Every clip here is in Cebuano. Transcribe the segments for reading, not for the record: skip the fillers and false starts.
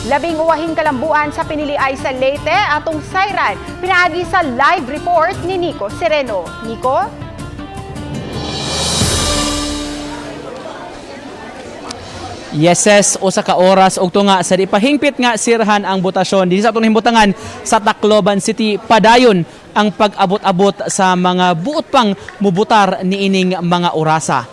Labing uwahing kalambuan sa piniliay sa Leyte atong sayran pinaagi sa live report ni Nico Sereno. Nico? Yes, ses, usa ka oras ug tunga sa di pahingpit nga sirhan ang botasyon dinhi sa atong himbutangan sa Tacloban City. Padayon ang pag-abot-abot sa mga buot pang mubutar niining mga orasa.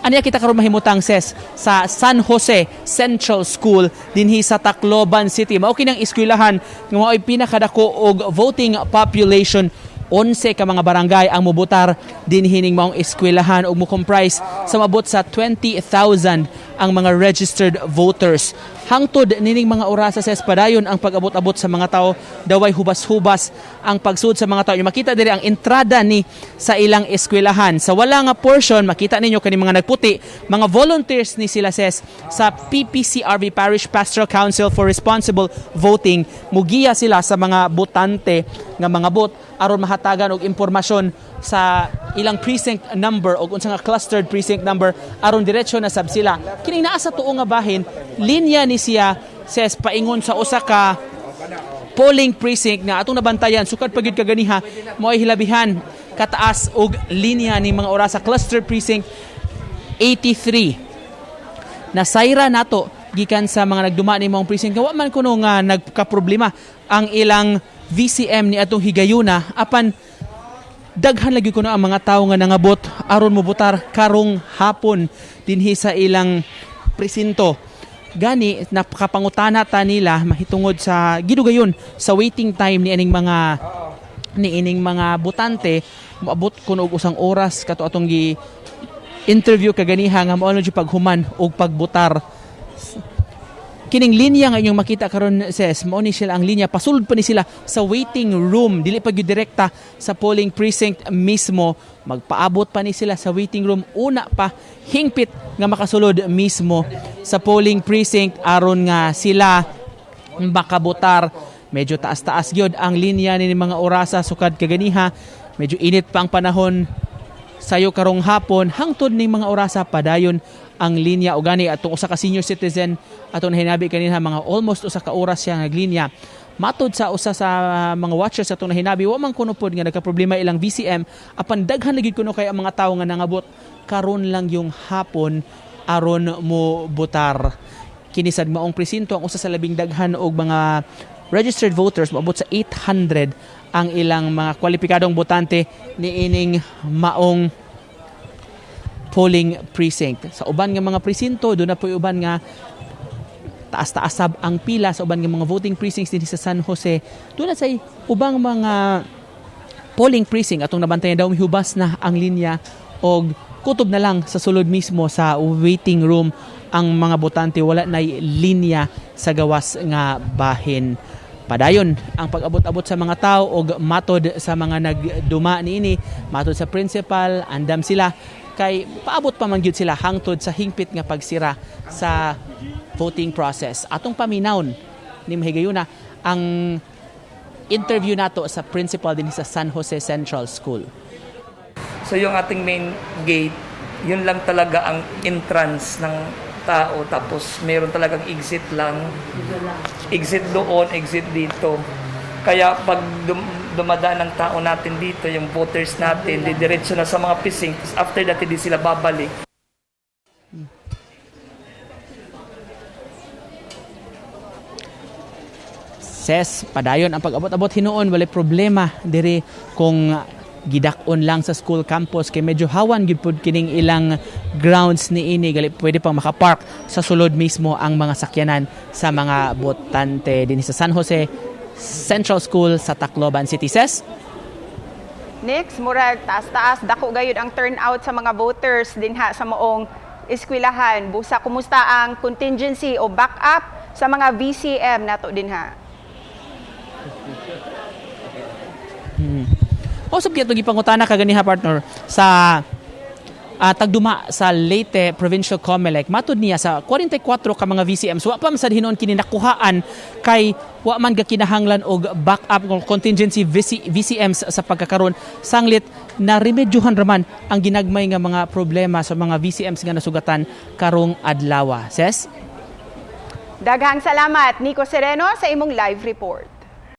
Aniya kita karon mahimutang, ses, sa San Jose Central School dinhi sa Tacloban City. Mao kini ang eskwelahan nga mao'y pinakadako og voting population. 11 ka mga barangay ang mubutar dinhi ning maong eskwelahan ug mo comprise sa mabot sa 20,000 ang mga registered voters. Hangtod nining mga orasa, sa padayon ang pag-abot-abot sa mga tao, daway hubas-hubas ang pagsud sa mga tao. Yung makita diri ang entrada ni sa ilang eskwelahan. Sa wala nga portion, makita ninyo kani mga nagputi, mga volunteers ni sila, ses, sa PPCRV, Parish Pastoral Council for Responsible Voting. Mugiya sila sa mga botante nga mga bot aron mahatagan og impormasyon sa ilang precinct number o unsa nga clustered precinct number aron diretso na sab sila. Kini naa sa tuo nga bahin, linya ni siya, ses, paingon sa usa ka polling precinct nga atong nabantayan sukad pa gyud kaganiha, mo'y hilabihan kataas og linya ni mga oras sa cluster precinct 83. Nasayra nato gikan sa mga nagduma ni maong precinct nga wa man kuno nga nagkaproblema ang ilang VCM ni atong higayuna, apan daghan lagi kuno ang mga tawo nga nangabot aron mobutar karong hapon dinhi sa ilang presinto. Gani napakapangutana ta nila mahitungod sa gidugayon sa waiting time ni ining mga botante. Moabot kuno og usang oras kato atong gi interview kaganiha nga mao na jud paghuman og pagbutar. Kining linya nga inyong makita karon, ses, mao ni sila ang linya pasulod pa ni sila sa waiting room, dili pa gyud direkta sa polling precinct mismo. Magpaabot pa ni sila sa waiting room una pa hingpit nga makasulod mismo sa polling precinct aron nga sila makabotar. Medyo taas-taas gyud ang linya ni mga orasa sukad kaganiha. Medyo init pa ang panahon sayo karong hapon, hangtod ning mga orasa padayon ang linya. O gani atong usa ka senior citizen atong nahinabi kanina, mga almost usa ka oras siya naglinya. Matod sa usa sa mga watchers atong nahinabi, wa man kuno pod nga nagka-problema ilang VCM, apan daghan lagi kuno kay ang mga tawo nga nangabot karon lang yung hapon aron mo botar. Kini sad maong presinto ang usa sa labing daghan og mga registered voters. Moabot sa 800 ang ilang mga kwalipikadong botante niining maong polling precinct. Sa uban nga mga presinto, doon na po uban nga taas-taasab ang pila sa uban nga mga voting precincts dinhi sa San Jose. Doon na say ubang mga polling precinct atong nabantayan daw mihubas na ang linya og kutob na lang sa sulod mismo sa waiting room ang mga botante, wala na linya sa gawas nga bahin. Padayon ang pag-abot-abot sa mga tao og matod sa mga nagduma niini, matod sa principal, andam sila kay paabot pa man gyud sila hangtod sa hingpit nga pagsira sa voting process. Atong paminawon ni mahigayuna ang interview nato sa principal din sa San Jose Central School. So yung ating main gate, yun lang talaga ang entrance ng tao. Tapos meron talagang exit lang. Exit doon, exit dito. Kaya pag dumadaan ng tao natin dito, yung voters natin, didiretso na sa mga precinct. Tapos after that, hindi sila babalik. Ses, padayon ang pag-abot-abot hinuon, walay problema diri kung gidak-on lang sa school campus kay medyo hawan gyud pud kining ilang grounds niini, gali pwede pang makapark sa sulod mismo ang mga sakyanan sa mga botante dinhi sa San Jose Central School sa Tacloban City. Ses? Next, murag taas-taas dako gayud ang turnout sa mga voters dinha sa maong eskwelahan. Busa kumusta ang contingency o backup sa mga VCM nato dinha? Usab kaya itong gipangutana kaganiha, partner, sa tagduma sa Leyte Provincial COMELEC. Matod niya sa 44 ka mga VCMs, wa pa man sad hinuon kini nakuhaan kay wa man gakinahanglan og backup o contingency VCMs sa pagkakaron, sanglit na remedyohan raman ang ginagmay nga mga problema sa mga VCMs nga nasugatan karong adlaw. Ses? Daghang salamat, Nico Sereno, sa imong live report.